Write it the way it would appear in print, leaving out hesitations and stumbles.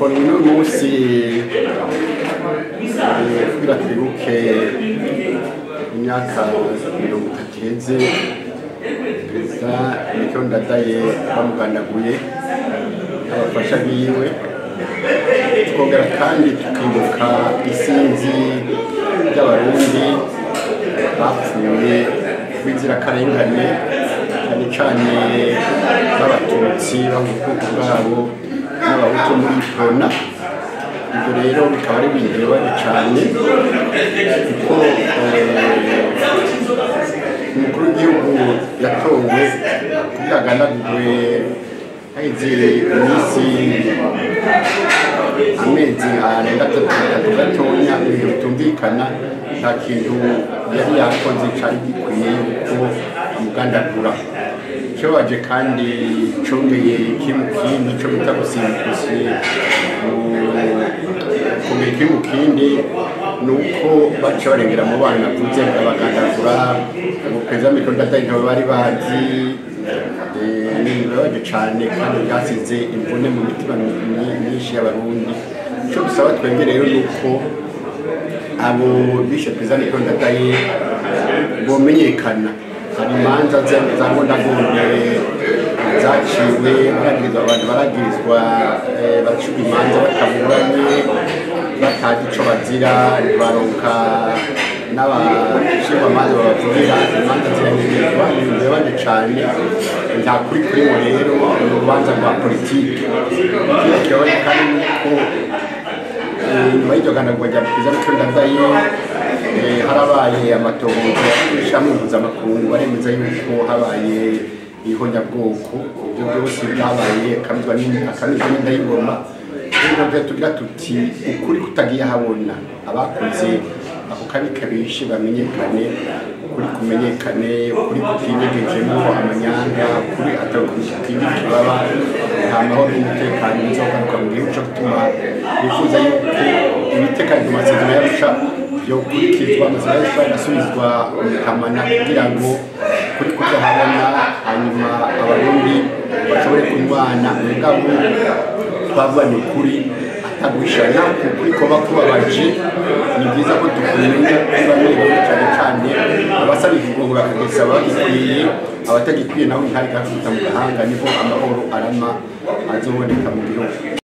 Uno munsi kugira twibuke imyaka 30 iheze Perezida Melchior Ndadaye bamugandaguye abafasha biwe, tukongera kandi tukibuka isinzi ry'Abarundi bapfuye b'inzirakarengane, cyane cyane b'Abatutsi bo mu bwoko bwabo n'Abahutu muri Prona. Ibyo rero bikaba ari ibintu bibabaje cyane, kuko umukuru w'igihugu yatowe kugira agandagurwe haheze iminsi amezi arenga atatu gatonya, ibintu bitumvikana, nta kintu yari yakoze cari gikwiye yuko amugandagura. Ikibabaje kandi congeye kiri mu kindi co bita kongera ikiri mu kindi ni uko baca barengera mu bana navuze babagandagura. Perezida Melchior Ndadaye ntabo bari bazi. Ni ibintu bibabaje cane kandi byasize imvune mu mitima myinshi y'Abarundi. Ico dusaba twebwe rero ni uko abo bishe Perezida Melchior Ndadaye bomenyekana. Hari imanza za ngondagonde zaciwe, baragirizwa abantu, baragirizwa bacibwa imanza bataburanye, batazi ico bazira, baronka n'abashingwamanza babavugira, imanza ziranyegezwa. Ni ibintu bibabaje cane, nta kuri kurimwo. Rero ni urubanza rwa politike. Ikindi kibabaje kandi ni uko nyuma y'iryo gandagurwa rya Perezida Melchior Ndadaye harabaye amatohoza y'ishirahamwe mpuzamakungu, baremeza yuko habaye ihonyabwoko. Ibyo byose byabaye akamizwa n'inda y'ingoma. Rero tugira tuti ukuri kutagiye habona, abakoze ako kabi kabishe bamenyekane, ukuri kumenyekane, ukuri kutinyegejemo amanyanga, ukuri atakingira ikibaba, nta mahoro n'umutekano bizogaruka mu gihugu. Co gituma bifuza yuko ibitekanijwe mu masezerano y'Arusha yokurikizwa, amasezerano y'Arusha agasubizwa mu kamana kugira ngo kuri kuja habona, hanyuma Abarundi bashobore kunywana. Mugabo twavuganye ukuri ataguhishanya, ukuri kuba kubabaje, ni byiza ko tukumenya kuri bamwe bamwe, cyane cyane abasaba ikigongo bakagisaba bagikwiye, abatagikwiye naho intare igakubita mu gahanga, niho amahoro arama azoboneka mu gihugu.